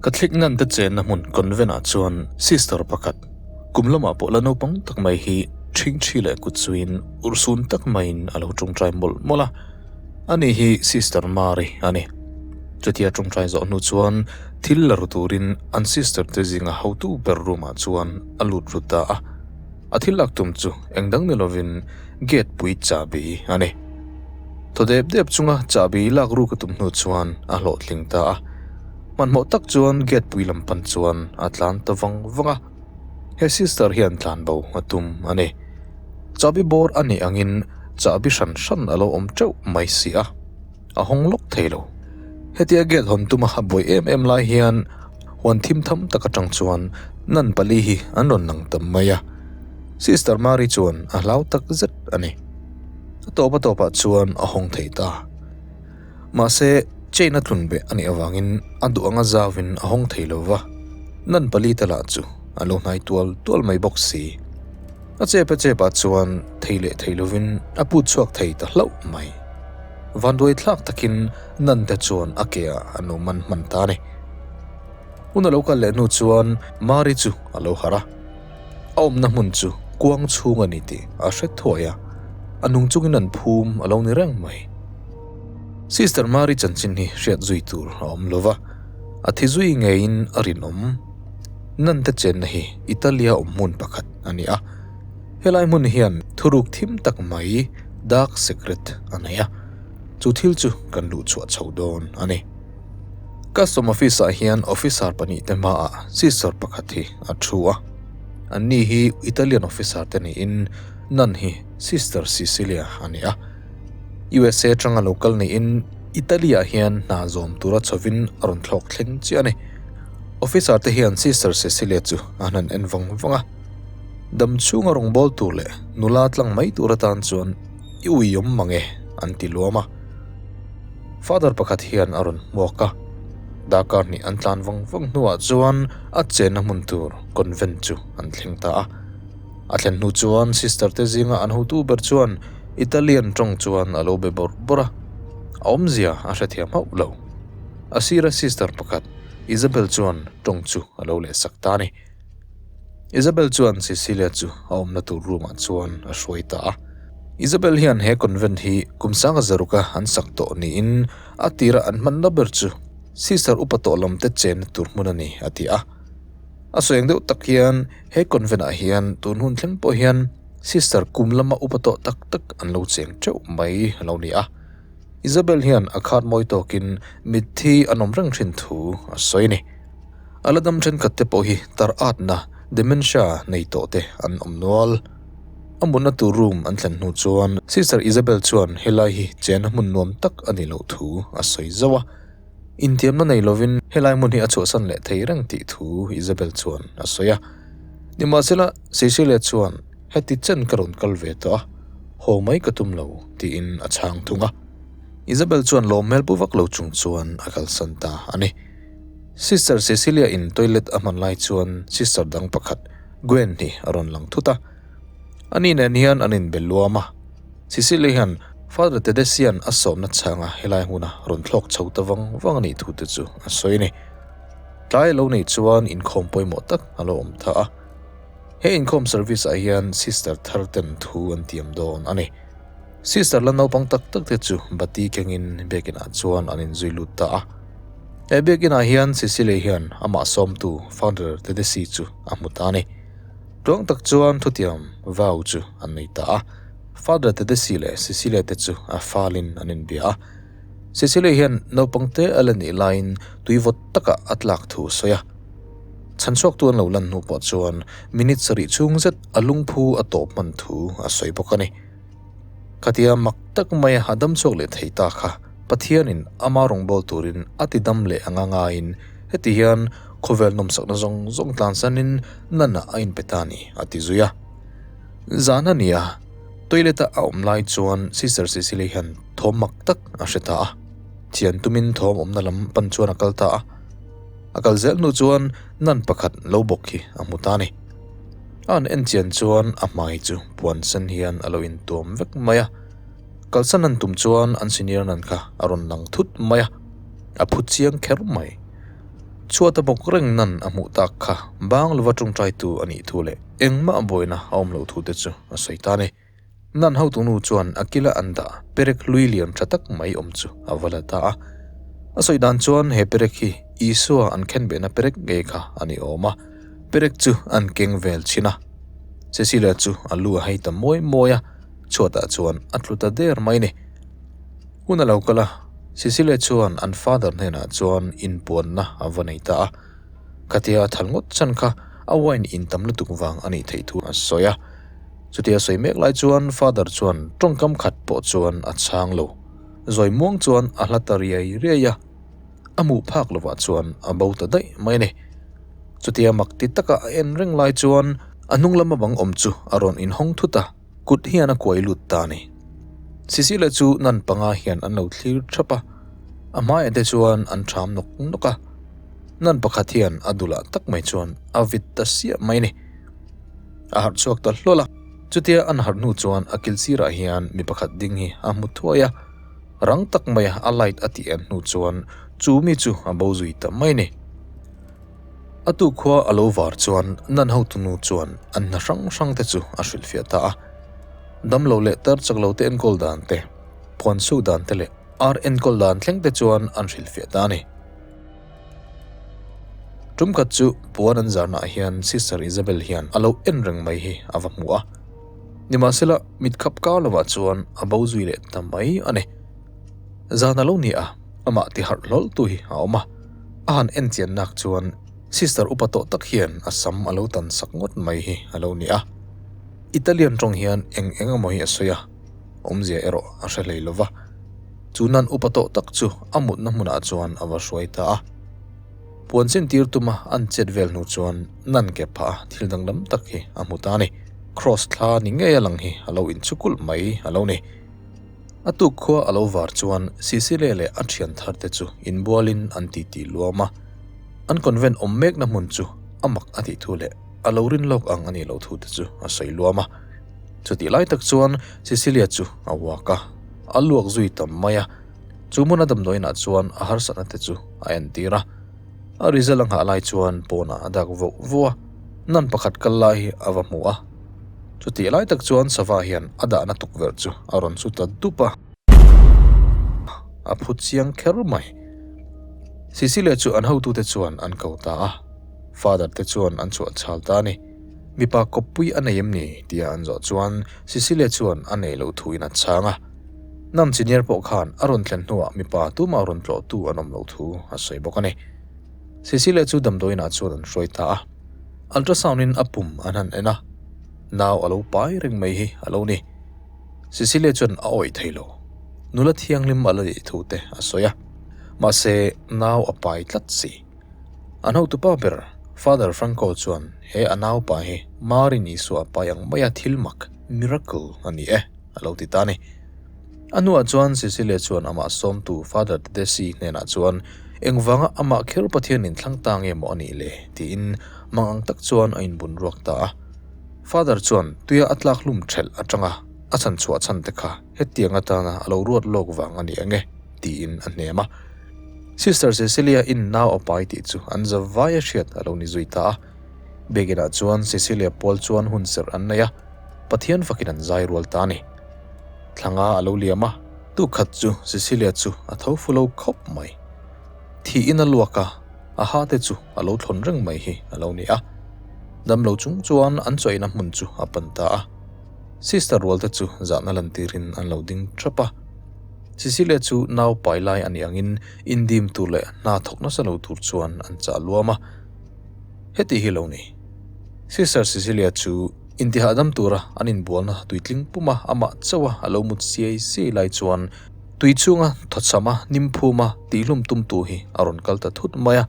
Catholic nun te chenna hmun convent ah chuan sister pakhat kum lamah pawh la naupang tak mai hi ṭhingṭhi leh kut chuin urhsun tak maiin a lo ṭawngṭai mawlh mawlh a, ani hi sister Mary a ni. Chutia ṭawngṭai zawh hnu chuan thil la ru turin an sister te zinga hotu ber room ah chuan a lut ru ta a, a thil lak tum chu eng dang ni lovin gate pui chahbi a ni. Thaw dep dep chunga chahbi lak ruk a tum hnu chuan a hlawhtling ta a. Hmanhmawh tak chuan gate pui lam pan chuan a tlan ta vang vang a. He sister hian tlan bo a tum a ni. Chahbi bawr a nih angin chahbi hran hran a lo awm teuh mai si a. A hawng lawk thei lo. Hetia gate hawn tuma a buai em em lai hian huan thim tham tak atang chuan nun pali hi an rawn lang tam mai a. Sister Mary chuan a hlau tak zet a ni. A tawp a tawpah chuan a hawng thei ta. Mahse, chain a tlun beh a nih avangin a duh anga zauvin a hawng thei lo va, nun pali te lah chu a lo hnai tual tual mai bawk si. A chep a chepah chuan thei leh thei lovin a put chhuak thei ta hlauh mai. Vanduai thlak takin nun te chuan a ke ah an lo man hman ta a ni. Hun a lo kal leh hnu chuan Mari chu a lo harh a. A awmna hmun chu kuang chhung a ni tih a hre thuai a, a nung chungin an phum a lo ni reng mai. Sister Mary chanchin hi hriat zui tur a awm lo va, a thi zui ngeiin a rinawm. Nante chenna hi Italia awm hmun pakhat a ni a, helai hmun hian thuruk thim tak mai, dark secret, a nei a, chu thil chu kan luh chhuah chho dawn a ni. Custom office ah hian officer pahnihte hmaah sister pakhat hi a thu a, anni hi Italian officer te niin nun hi Sister Cecilia a ni a. USA atanga lo kal niin Italy ah hian hna zawm tura chhovin a rawn thlawk thleng chiah a ni. Officer te hian Sister Cecilia chu an han en vang vang a, dam chhunga rawngbâwl tur leh nula tlang mai tur atan chuan i ui awm mang e an ti luam a. Father pakhat hian a rawn hmuak a, darkar hnih an tlan vang vang hnuah chuan a chenna hmun tur convent chu an thleng ta a. A thlen hnu chuan sister te zinga an hotu ber chuan Italian tawng chuan a lo be bawrh bawrh a, a awmzia a hrethiam hauh lo. A sira sister pakhat Isabel chuan tawng chu a lo lehsak ta a ni. Isabel chuan Cecilia chu a awmna tur room ah chuan a hruai ta a. Isabel hian he convent hi kum sanga zaruka an sak tawh niin a tira an hmanna ber chu sister upa tawh lam te chenna tur hmun a ni a ti a. A sawi ang deuh tak hian he convent ah hian tun hun thleng pawh hian sister kum lama upa tawh tak tak an lo cheng teuh mai a lo ni a. Isabel hian a khat mawi tawkin mitthi an awm reng thin thu a sawi a ni. A la dam thenkhat te pawh hi tar atna, dementia, nei tawh te an awm nual. A mutna tur room an thlen hnu chuan Sister Isabel chuan helai hi chenna hmun nuam tak a nih loh thu a sawi zauh a. Intiamna nei lovin helai hmun hi a chhuahsan leh thei reng tih thu Isabel chuan a sawi a. Nimahsela, Cecilia chuan heti chen ka rawn kal ve tawh a, haw mai ka tum lo tiin a chhang thung a. Isabel chuan lawm hmel pu vak lo chung chuan a kalsan ta a ni. Sister Cecilia in toilet a hman lai chuan sister dang pakhat Gwen hi a rawn lang thut a. Ani nen hian an inbe luam a. Cecilia hian Father Tedesian a sawmna chhanga helai hmuna rawn thlawk chho ta vang vang a nih thu te chu a sawi a ni. Tlai a lo neih chuan inkhawm pawimawh tak a lo awm ta a. He inkhawm service ah hian sister thar ten thu an tiam dawn a ni. Sister la naupang tak tak te chu bati kengin biakinah chuan an inzui lut ta a. He biakinah hian Cecilia hian amah sawmtu Father Tedesi chu a hmu ta a ni. Tuang tak chuan thutiam vau chu an nei ta a. Father Tedesi leh Cecilia te chu a falin an inbia a. Cecilia hian naupang te a la nih laiin tui vawt takah a tlak thu a sawi a. Chhanchhuaktu an lo lan hnu pawh chuan minute sarih chhung zet a lungphu a tawp hman thu a sawi bawk a ni. Khatia mak tak maia a dam chhuak leh thei ta kha Pathianin ama rawngbâwl turin a ti dam leh anga ngaiin heti hian khawvel nawmsakna zawng zawng tlansanin nana a inpe ta a ni a ti zui a. Zan a ni a, toilet-a a awm lai chuan Sister Cecily hian thawm mak tak a hre ta a. Thian tumin thawm awmna lam pan chuan a kal ta a. A kal zel hnu chuan nan pakhat lo bawk hi a hmu ta a ni. A han en chian chuan a hmai chu puan sen hian a lo intuam vek mai a. Kalsan an tum chuan an senior nan kha a rawn lang thut mai a, a phu chiang kher mai. Chhuata bawk reng nan a hmuh tak kha bang lova tawngtaitu a nih thu leh engmah buaina a awm loh thu te chu a sawi ta a ni. Nan hotunu chuan a kila an dah perek hlui lian tha tak mai awm chu a va la ta a. A sawi dan chuan he perek hi Isua an khenbehna perek ngei kha a ni awm a, perek chu an keng vel thin a. Cecilia chu a lu a hei ta mawi mawi a, chhuatah chuan a tlu ta der mai ni. Hun a lo kal a, Cecilia chuan an father hnenah chuan inpuanna a va nei ta a. Khatia a thal ngawt chan kha a wine in tam lutuk vang a nih theih thu a sawi a. Chutia sawi mek lai chuan father chuan tawngkam khat pawh chuan a chhang lo. Zawi muang chuan a hla ta riai riai a, a hmuh phak lovah chuan a bo ta daih mai a ni. Chutia mak ti taka a en reng lai chuan a hnung lama bang awm chu a rawn inhawng thut a, kut hian a kuai lut ta a ni. Sisile chu nan panga hian an lo thlir thap a, a hmaiah te chuan an ṭham nawk nawk a. Nan pakhat hian a dulah tak mai chuan a vit ta siah mai a ni. A harh chhuak ta hlawl a, chutia an harh hnu chuan a kil sirah hian mi pakhat ding hi a hmu thuai a, rang tak maia a light a tih en hnu chuan chu mi chu a bo zui ta mai a ni. A tukhua a lo var chuan nan hotunu chuan an hna hrang hrang te chu a hrilhfiah ta a, damlo leh tar chak lo te enkawl dan te, phuan suk dan te leh ar enkawl dan thleng te chuan an hrilhfiah ta a ni. Tumkhat chu puan an zarnaah hian Sister Isabel hian a lo en reng mai hi a va hmu a. Nimahsela, mit khap kar lovah chuan a bo zui leh ta mai a ni. Zan a lo ni a, amah ti harh hlawl tu hi a awm a. A han en chian nak chuan Sister upa tawh tak hian a sam a lo tan sak ngawt mai hi a lo ni a. Italian tawng hian eng eng emaw hi a sawi a. Awmzia erawh a hre hlei lo va, chu nan upa tawh tak chu a mutna hmunah chuan a va hruai ta a. Puan chin tir tuma an chet vel hnu chuan nan ke phah a thil danglam tak hi a hmu ta a ni. Kraws thla ni ngei a lang hi a lo inchukulh mai a lo ni. A tuk khua a lo var chuan Sisile leh a thian thar te chu inbualin an titi luam a. An convent awm mekna hmun chu a mak a tih thu leh a lo rin lawk ang a nih loh thu te chu a sawi luam a. Chutih lai tak chuan Cecilia chu a uak a, a luak zui tam mai a. Chu hmun a damdawiinah chuan a harsatna te chu a entir a. A result a nghah lai chuan pawnah a dak voh voh a, nan pakhat kal lai hi a va hmu a. Chutih lai tak chuan sava hian a dahna tukverh chu a rawn su ta dup a. A phu chiang kher mai. Cecilia chu an hotute chuan an ko ta a, Father te chuan an chhuah chhal ta a ni. Mipa kawppui a nei em ni? tia an zawh chuan Cecilia chuan a nei loh thuin a chhang a. Nam Chiniar pawh khan a rawn thlen hnuah mipa tumah rawn tlawhtu an awm loh thu a sawi bawk a ni. Cecilia chu damdawiinah chuan an hruai ta a. Ultrasound in a pum an han en a, nau a lo pai reng mai hi a lo ni. Cecilia chuan a awih thei lo. Nula thianghlim a la nih thu te a sawi a. Mahse, nau a pai tlat si. An hotupa ber, Father Franco chuan he a naupa hi Mari Isua pai ang maia thil mak, miracle, a ni e, a lo ti ta a ni. A hnuah chuan Cecilia chuan amah sawmtu Father Tedeschi hnenah chuan engvanga amah kher Pathianin thlang ta nge maw a nih le? tiin mang ang tak chuan a inbun ruak ta a. Father chuan tuia a tlak hlum thelh atanga a chhan chhuah chhan te kha hetiang atana a lo ruat lawk vang a ni ang e, tiin a hnem a. Sister Cecilia in nau a pai tih chu an za vai a hriat a lo ni zui ta a. Biakinah chuan Cecilia pawl chuan hun serh an nei a, Pathian fakin an zai rual ta a ni. Thlanga a lo liam a, tukhat chu Cecilia chu a tho fu lo khawp mai. Thiin a luak a, a ha te chu a lo thlawn reng mai hi a lo ni a. Damlo chung chuan an chawina hmun chu a pan ta a. Sister rual te chu zahna lantirin an lo ding thap a. Cecilia chu nau pai lai a nih angin indim tur leh hna thawk nasa lo tur chuan an chah luam a. Heti hi lo ni. Sister Cecilia chu intihahdam tura an inbualna tuitling puma amah chauha a lo mut siai siai lai chuan tui chhunga thawchhama nimphuma tihhlum tumtu hi a rawn kal ta thut mai a.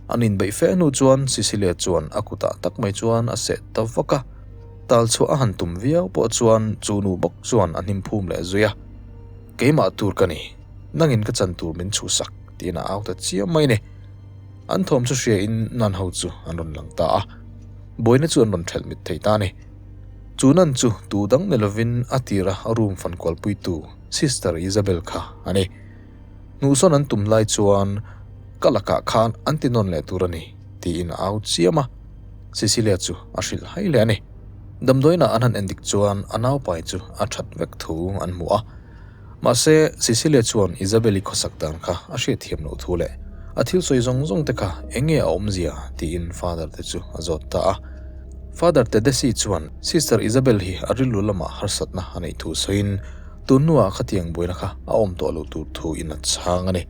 An inbeih fe hnu chuan Cecilia chuan a kutah tak mai chuan a seh ta vak a. Tal chhuah a han tum viau pawh chuan chu nu bawk chuan a hnim phum leh zui a, Keimah tur ka ni, nangin ka chan tur min chhuhsak, tiin a au ta chiam mai ni. An thawm chu hria in nan ho chu an rawn lang ta a, buaina chu an rawn thelh mit thei ta a ni. Chu nan chu tu dang ni lovin a tira room fan kualpuitu Sister Isabel kha a ni. Hnuhsawn an tum lai chuan Ka lakah khan an ti nawn leh tur a ni, tiin a au chiam a. Cecilia chu a hrilh hai leh a ni. Damdawiinah an han endik chuan a naupai chu a that vek thu an hmu a. Mahse, Cecilia chuan Isabel-i khawsak dan kha a hriatthiam loh thu leh a thil sawi zawng zawng te kha eng nge a awmzia tiin Father te chu a zawt ta a. Father Tedesi chuan Sister Isabel hi a rilru lamah harsatna a neih thu sawiin tun hnuah khatiang buaina kha a awm tawh lo tur thu in a chhang a ni.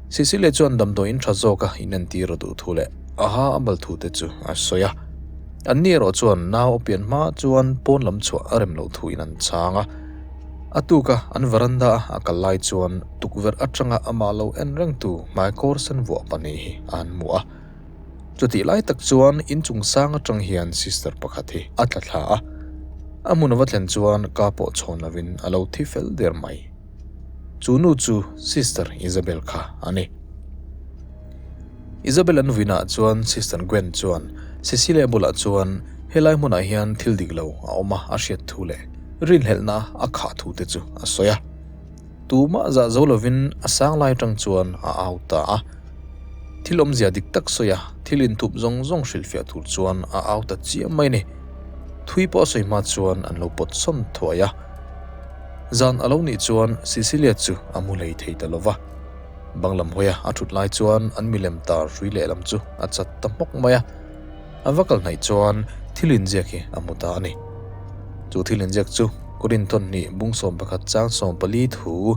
Cecilia chuan damdawiin tha zawka inentir a duh thu leh a ha a bal thu te chu a sawi a. Anni erawh chuan nau a pian hma chuan pawn lam chhuah a rem loh thu in an chhang a. A tuka an veranda a a kal lai chuan tukverh atanga amah lo en reng tu hmaikawr sen vuah pahnih hi a han hmu a. Chutih lai tak chuan inchung sang atang hian sister pakhat hi a tla thla a. A hmun a va thlen chuan ka pawh chhawn lovin a lo thi fel der mai. Chu nu chu Sister Isabel kha a ni. Isabel an vuinah chuan Sister Gwen chuan Cecilia bulah chuan helai hmunah hian thil dik lo a awm a a hriat thu leh rinhlelhna a khah thu te chu a sawi a. Tumah zah zo lovin a sang lai atang chuan a au ta a. Thil awmzia dik tak sawi a, thil inthup zawng zawng hrilhfiah tur chuan a au ta chiam mai a ni. Thui pawh a sawi hma chuan an lo pawt sawn thuai a. Zan a lo nih chuan Cecilia chu a mu hlei thei ta lo va. Bang lam hawia a thut lai chuan an milem tar hrui lehlam chu a chat ta hmawk mai a. A va kal hnaih chuan thil inziak hi a hmu ta a ni. Chu thil inziak chu Korinthon hnih bung 11 chang 14 thu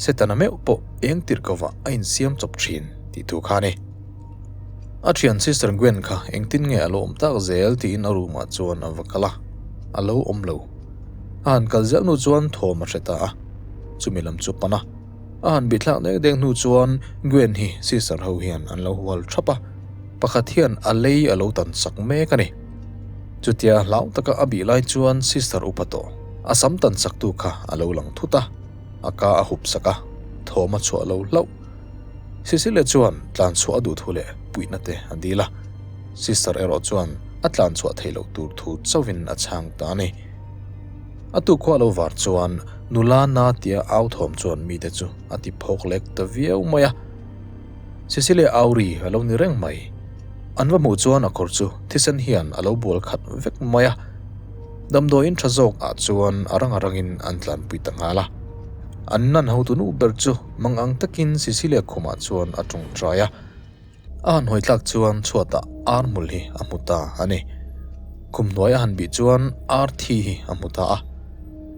Setana meuh pawh eng tirh kovah a insiam chawp thin tih thu kha a ni. A thian Sister Gwen kha engtin nge a lo awm tak zel tiin a room ah chuan a va kal a, a lo awm lo. A han kal zel hnu chuan thawm a hre ta a, chumi lam chu pan a. A han bihthlak dek dek hnu chuan Gwen hi sister ho hian an lo hual thap a, pakhat hian a lei a lo tan sak mek a ni. Chutia hlau taka a bih lai chuan sister upa tawh a sam tan sak tu kha a lo lang thut a, a ka a hup sak a, thawm a chhuah lo hlauh. Cecilia chuan tlan chhuah a duh thu leh puihna te a dil a, sister erawh chuan a tlan chhuah theih loh tur thu chauhin a chhang ta a ni. A tukhuah lo var chuan nula na tia au thawm chuan mite chu a ti phawk lek ta viau mai a. Cecilia Auri a lo ni reng mai. An va hmuh chuan a kawr chu thisen hian a lo bual khat vek mai a. Damdawiin tha zawk ah chuan a rang a rangin an tlanpui ta nghal a. An nan hotu nu ber chu mang ang takin Cecilia khumah chuan a tawngtai a. A han hawi tlak chuan chhuatah ar hmul hi a hmu ta a ni. Khum hnuai a han bih chuan ar thi hi a hmu ta a.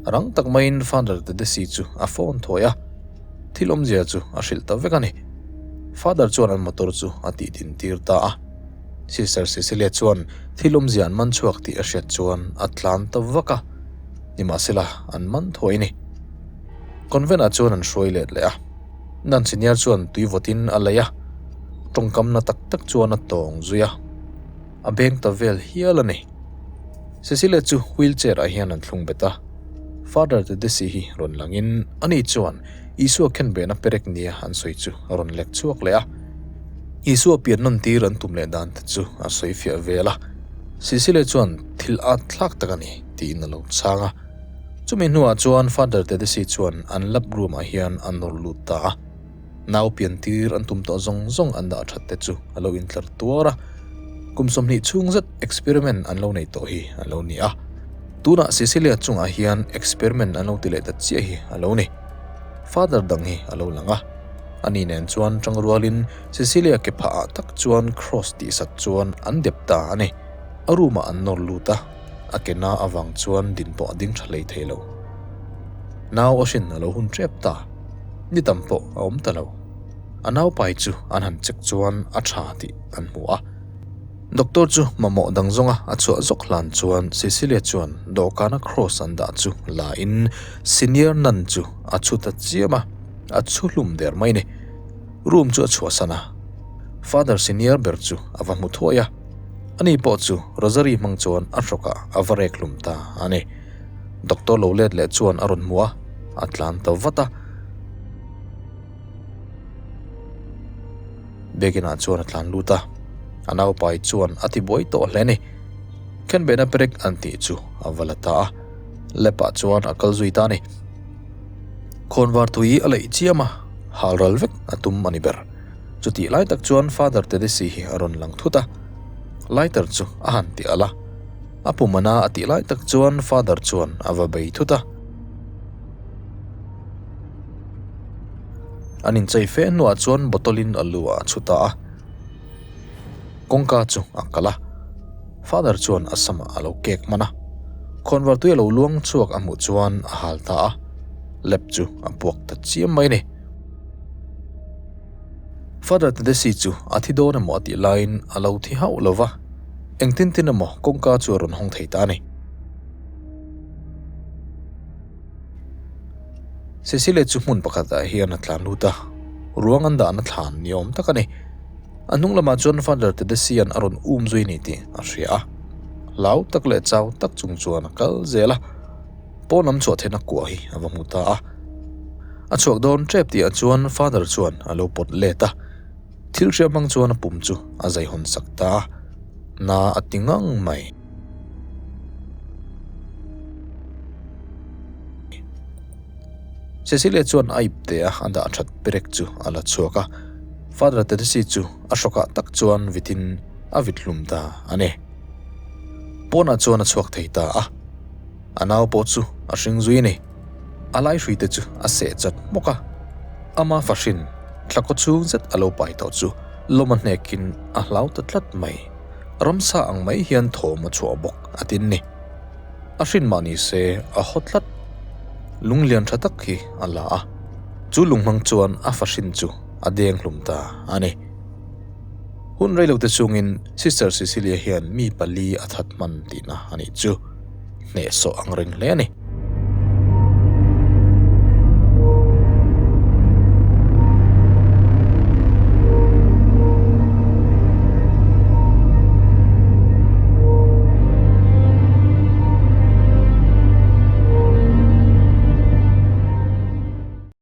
Rang tak maiin Father Tedesi chu a phone thuai a, thil awmzia chu a hrilh ta vek a ni. Father chuan an motor chu a tih din tir ta a. Sister Cecilia chuan thil awmzia an man chhuak tih a hriat chuan a tlan ta vak a, nimahsela an man thuai a ni. Convent ah chuan an hruai let leh a. Nan senior chuan tui vawtin a lei a, tawngkamna tak tak chuan a tawng zui a, a beng ta vel hial a ni. Cecilia chu wheelchair ah hian an thlung bet a, Father Tedesi hi rawn langin ani chuan Isua khenbehna perek nia an sawi chu a rawn lek chhuak leh a. Isua pian nawn tir an tum leh dan te chu a sawi fiah vel a, Cecilia chuan thil at thlak tak a ni tiin a lo chhang a. Chumi hnuah chuan Father Tedesi chuan an lab room ah hian a nawr lut ta a. Nau pian tir an tum tawh zawng zawng an dah that te chu a lo intlar tuar a. Kum 20 chhung zet experiment an lo nei tawh hi a lo ni a. Tunah Cecilia chungah hian experiment an lo ti leh ta chiah hi a lo ni. Father dang hi a lo lang a. Ani nen chuan tangrualin Cecilia ke phah ah tak chuan cross tih sat chuan an dep ta a ni. A room ah an nawr lut a. A ke na avang chuan din pawh a ding tha hlei thei lo. Nau a hrin a lo hun tep ta. Ni tam pawh a awm ta lo. A naupai chu an han check chuan a tha tih an hmu a. Doctor chu mamawh dang zawnga a chhuah zawk hlan chuan Cecilia chuan dawhkana cross an dah chu la in senior nun chu a chhu ta chiam a, a chhu hlum der mai ni. Room chu a chhuahsan a. Father senior ber chu a va hmu thuai a. Ani pawh chu Rosary hmang chuan a hrawkah a va rek hlum ta a ni. Doctor lo let leh chuan a rawn hmu a, a tlan ta vat a. Biakinah chuan a tlan lut a, a naupai chuan a ti buai tawh hle a ni. Khenbehna perek an tih chu a va la ta a, lab-ah chuan a kal zui ta a ni. Khawnvar tui a leih chiam a, hal ral vek a tum a ni ber. Chutih lai tak chuan Father Tedesi hi a rawn lang thut a, lighter chu a han ti alh a. A pumana a tih lai tak chuan Father chuan a va bei thut a. An inchei fe hnuah chuan bottle in a lu ah a chhu ta a. Kawngka chu a kal a, Father chuan a samah a lo kek hman a. Khawnvartui a lo luang chhuak a hmuh chuan a hal ta a, lap chu a puak ta chiam mai a ni. Father Tedesi chu a thi dawn emaw a tih laiin a lo thi hauh lo va, engtin tin emaw kawngka chu a rawn hawng thei ta a ni. Cecilia chu hmun pakhatah hian a tlan lut a, ruang an dahna thlan ni awm tak a ni. A hnung lamah chuan Father Tedesian a rawn um zui a ni tih a hria a, hlau tak leh chau tak chung chuan a kal zel a. Pawn lam chhuah theihna kuah hi a va hmu ta a. A chhuak dawn tep tihah chuan Father chuan a lo pawt let a, thil hriam hmang chuan a pum chu a zaihawn sak ta a, na a ti ngang mai. Cecilia chuan a ipte a a dah that perek chu a la chhuak a, Father Tedesi chu a hrawkah tak chuan vitin a vit hlum ta a ni. Pawnah chuan a chhuak thei ta a. A nau pawh chu a hring zui a ni. A lai hrui te chu a seh chat hmawk a. Ama fahrin thla kaw chhung zet a lo pai tawh chu lawm a hnekin a hlau ta tlat mai. Ramsa ang mai hian thawm a chhuah bawk a tin ni. A hrin mah ni se a haw tlat. Lung lian tha tak hi a la a. Chu lung hmang chuan a fahrin chu a deng hlum ta a ni. Hun reilote chungin Sister Cecilia hian mi pali a that hman tihna a nih chu. Hnehsawh ang reng hle a ni.